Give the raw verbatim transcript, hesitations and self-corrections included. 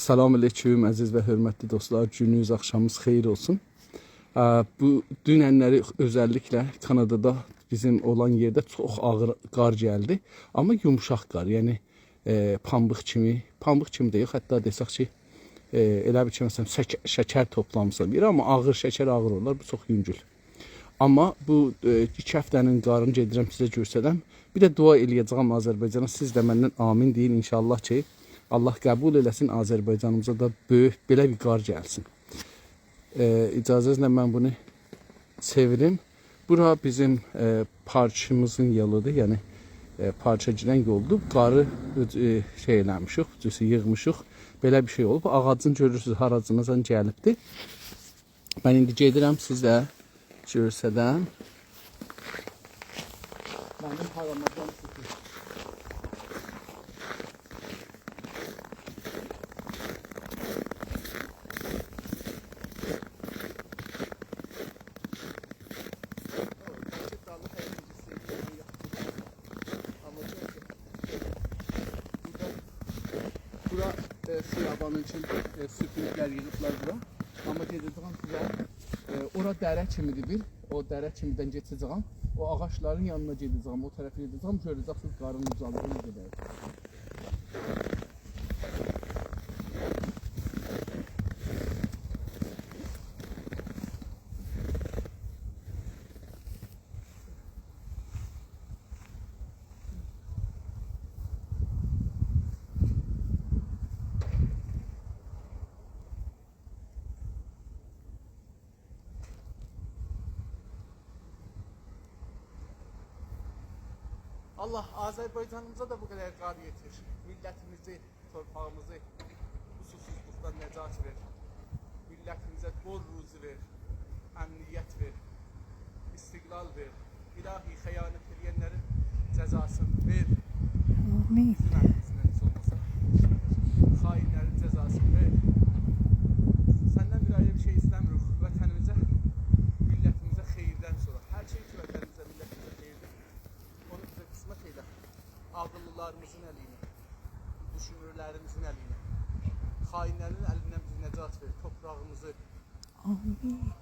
سلام علیکم، عزیز و حؤرمتلی دوستلار. گونونوز، آخشامینیز خئییر اولسون. ا، بو دونن‌لری اؤزللیکله کانادادا بیزیم اولان یئرده چوخ آغیر قار گلدی. آمما یومشاق قار، یعنی، ائ، پامبیق کیمی، پامبیق کیمی ده یوخ، حتی دئسک کی، ائ، ائله بیل کی، مثلا، شک-، شکر توپلامیسان دئییر، آمما آغیر شکر آغیر اولار، بو چوخ یونگول. آمما بو، ائ، ایکی هفته‌نین قارینی گئدیرم سیزه گؤسترم. بیر ده دعا ائله‌یه‌جه‌یم آذربایجانا. سیز ده مندن آمین دئیین انشاءالله کی، الله قبول ائله‌سین، آذربایجانیمیزا دا بؤیوک بئله بیر قار گلسین. ائ، اجازه‌نیزله من بونو چئویریم. بورا بیزیم، ائ، پارکیمیزین یولودور. یعنی، ائ، پارکا گیرن یولدور. قاری، ائ، شئی ائله‌میشیک، جوسو ییغمیشیق. بئله بیر شئی اولوب. آغاجین گؤرورسونوز، هاراجینازان گلیبدیر. من ایندی گئدیرم سیزه گؤسترم. منیم هاراجیم سیزه. بورا، ائ، خیابانین اوچون، ائ، سوپوروبلر، ییغیبلار بورا. آمما گئده‌جه‌یم سیزه، ائ، اورا دره کیمیدیر بیر. او دره کیمیدن کئچه‌جه‌یم. او آغاجلارین یانینا گئده‌جه‌یم، او طرفه گئده‌جه‌یم. گؤره‌جکسینیز قارین اوجاللیغینی گئده‌جک. الله، آذربایجانیمیزا دا بو قدر قار یئتیر. میللتیمیزی، تورپاغیمیزی بو سوسوزلوقدان نجات وئر. میللتیمیزه بول روزی وئر، امنیت وئر، استقلال وئر. الهی، خیانت ائله‌ینلرین جزاسینی وئر. آمین. بیزیم الیمیزدن هئچ اولماسا. خائنلرین جزاسینی وئر. سندن بیر آیری بیر شئی ایسته‌میریک. وطنیمیزه، میللتیمیزه خئییردن سونرا. هر شئی کی، وطنیمیزه، میللتیمیزه خئییردیر، اونو بیزه قسمت ائله. عاغیللیلاریمیزین الینه، دوشونورلریمیزین الینه، خائنلرین الیندن بیزی نجات وئر، تورپاغیمیزی. آمین.